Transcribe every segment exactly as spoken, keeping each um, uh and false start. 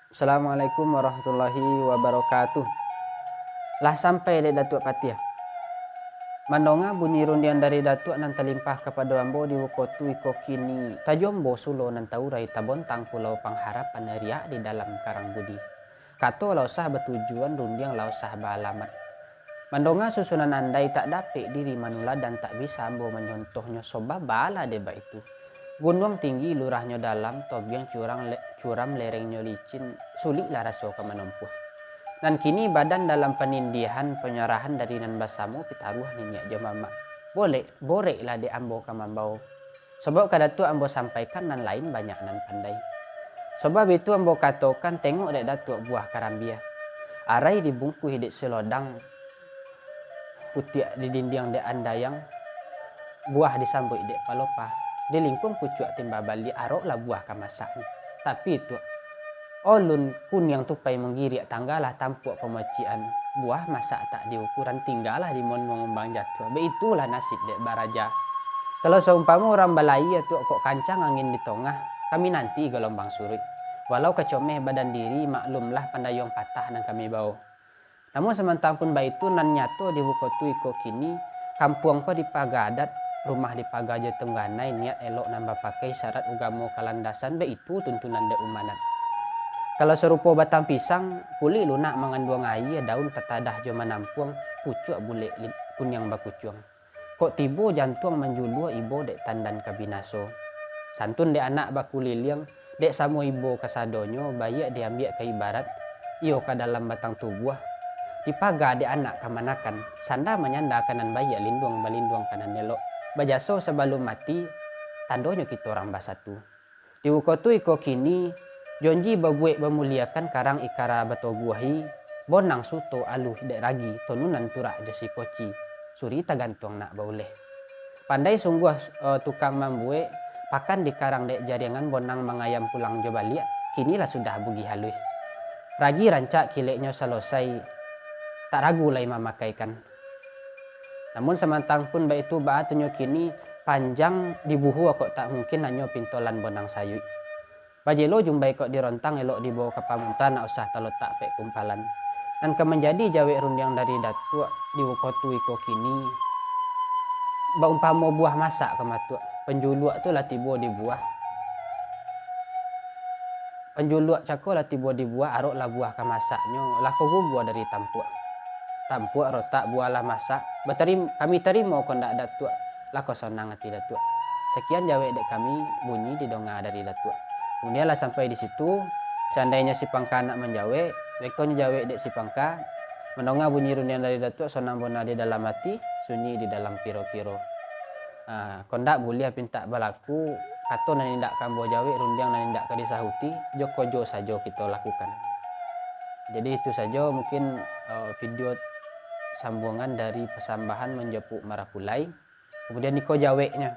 Assalamualaikum warahmatullahi wabarakatuh. Lah sampai dek Datuak Patiah. Mandonga bunyi rundiang dari Datuak nan talimpah kapado ambo di wukotu iko kini, tajombo sulo nan taurai tabontang pulau pangharapan riak di dalam karang budi. Kato lah usah batujuan, rundiang lah usah baalamat. Mandonga susunan andai tak dapek diri manuladan, tak bisa ambo manyontohnyo, sobab baa lah dek baitu. Gunuang tinggi lurahnyo dalam, tobiang curang le-, curam lerengnyo licin, suliklah raso ka manompuah. Nan kini badan dalam panindihan, panyarahan dari nan basamo pitaruah niniak jo mamak. Boleh, boreklah dek ambo ka mambao. Sobab ka Datuak ambo sampaikan, nan lain banyak nan pandai. Sobab itu ambo katokan, tengok dek Datuak buah karambia. Arai dibungkuih dek selodang putiak di dindiang dek andayang, buah disambuik dek palopah, dilingkuang pucuak timba baliak, aroklah buah ka masaknyo. Tapi Tuak, olun kuniang tupai manggiriak, tanggalah tampuak pamocikan, buah masak tak diukuran, tinggalah di monuang umbang jatuah. Baitulah nasib dek baraja. Kalau saumpamo urang balayia Tuak, kok kancang angin di tongah, kami nanti galombang suruik. Walau kacomeh badan diri, maklumlah pandayuang patah nan kami bao. Namun samantang pun baitu, nan nyato di wukotu iko kini, kampuang ko dipaga adat, rumah dipaga jo tungganai, niat elok nan bapakai, syarat ugamo kalandasan, baitu tuntunan dek umanat. Kalau sarupo batang pisang, kulik lunak manganduang aia, daun tatadah jo manampuang, pucuak bulek li-, kuniang bakucuang. Kok tibo jantuang manjuluak, ibo dek tandan ka binaso. Santun dek anak bakuliliang, dek samo ibo kasadonyo, baiak diambiak ka ibarat, iyo ka dalam batang tubuah. Dipaga dek anak kamanakan, sanda manyanda ka nan baiak, linduang balinduang ka nan elok. Bajaso sabalum mati, tandonyo kito urang basatu. Di wukotu iko kini, jonji babuek bamuliakan, karang ikara batoguahi, bonang suto aluih dek ragi, tonunan turak jo sikoci, suri tagantuang nak bauleh. Pandai sungguah, eh, tukang mambuek, pakan dikarang dek jariangan, bonang mangayam pulang jo baliak, kini lah sudah bugih aluih. Ragi rancak kileknyo salosai, tak ragu lai mamakaikan. Namun samantang pun baitu, baa tunyo kini, panjang dibuhua kok tak mungkin, hanyo pintolan bonang sayuik. Bajelo jumbai kok dirontang, elok dibawo ka pamuntan, nak usah talotak pek kumpalan. Nan ka manjadi jawek rundiang dari Datuak di wukotu iko kini, baumpamo buah masak ka matuak, panjuluak tu lah tibo di buah. Panjuluak cako lah tibo di buah, arok lah buah ka masaknyo, lah ko gugua dari tampuak. Tampuak rotak buah lah masak, batarim-, kami tarimo kondak Datuak, lah ko sonang ati Datuak. Sakian jawek dek kami, bunyi didonga dari Datuak. Kemudian lah sampai di situ, seandainyo si Pangka nak manjawek, bekonyo jawek dek si Pangka, mandonga bunyi rundiang dari Datuak, sonang bona di dalam ati, sunyi di dalam kiro-kiro. Ah, kondak buliah pintak balaku, kato nan indak ka ambo jawek, rundiang nan indak ka disahuti, jo kojo sajo kito lakukan. Jadi itu sajo mungkin, eh, video sambuangan dari pasambahan manjapuk marapulai. Kemudian iko jaweknyo.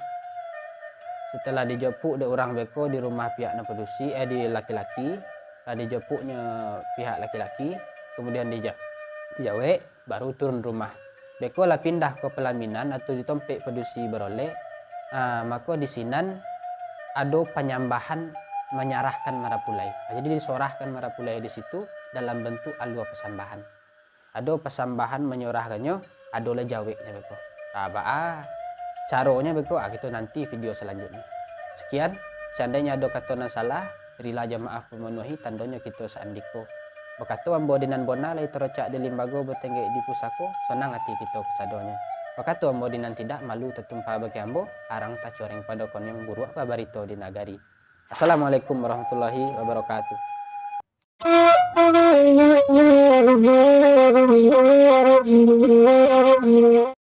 Setelah dijapuk dek urang beko di rumah pihak nan padusi, eh, di laki-laki, lah dijapuknyo pihak laki-laki, kemudian dija-, dijawek, baru turun rumah. Beko lah pindah ka palaminan atau di tompek padusi barolek, ah, mako di sinan ado panyambahan manyarahkan marapulai. Ah, jadi disorahkan marapulai di situ dalam bentuk alua pasambahan. Ado pasambahan manyorahkannyo, ado lah jaweknyo beko. Ah, baa caronyo beko, ah, kito nanti video salanjutnyo. Sekian, seandainyo ado kato nan salah, barilah jo maaf pamanuahi, tandonyo kito saandiko. Bakato ambo di nan bona, lai tarocak di limbago, batenggek di pusako, sonang ati kito kasadonyo. Bakato ambo di nan tidak, malu tatumpa bagi ambo, arang tacoreng pado koniang, buruak babarito di nagari. Assalamualaikum warahmatullahi wabarakatuh.